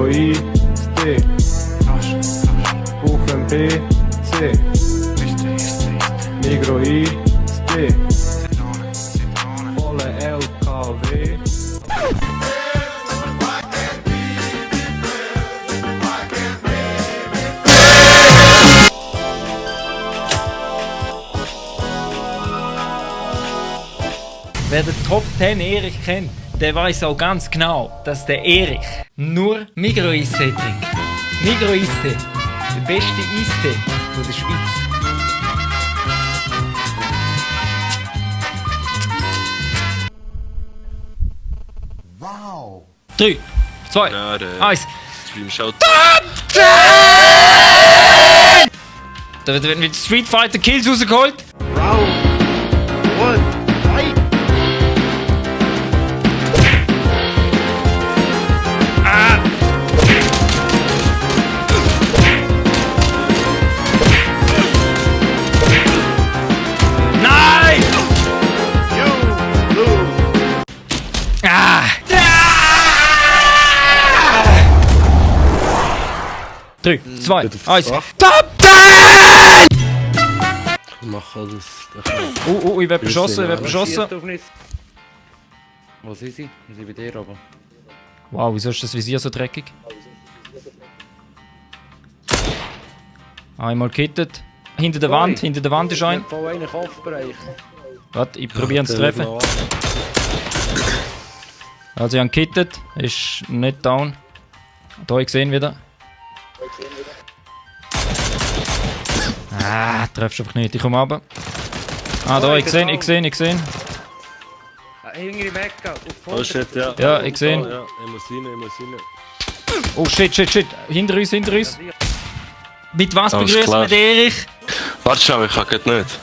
Migro I, D. Auf dem B, C. Migro I, D. Volle LKW. Wer den Top 10 Erich kennt, der weiß auch ganz genau, dass der Erich nur Migros-Eistee trinkt. Migros-Eistee, der beste Eistee der Schweiz. Wow! 3, 2, Ja, der 1. Stream schaut. Da werden mit Street Fighter Kills rausgeholt. Round 1, fight! Nein! You lose! Ah! 3, 2, 1. Top 10! Machen das. Oh, ich werde beschossen, Wo sind sie? Wir sind bei dir oben. Wow, wieso ist das Visier so dreckig? Einmal gekittet. Hinter der Wand ist ein. Voll einen Kopfbereich. Warte, ich probiere ihn zu treffen. Also ich habe gekittet, ist nicht down. Da, ich sehe ihn wieder. Ah, treffst einfach nicht, ich komme runter. Ah, da, ich sehe ihn. Hinter im Ecke, auf Oh shit, ja. Ja, ich sehe ihn. Ja, ich muss rein. Oh shit. Hinter uns. Mit was Alles begrüßen klar. wir den Erich? Warte schnell, ich kann grad nicht.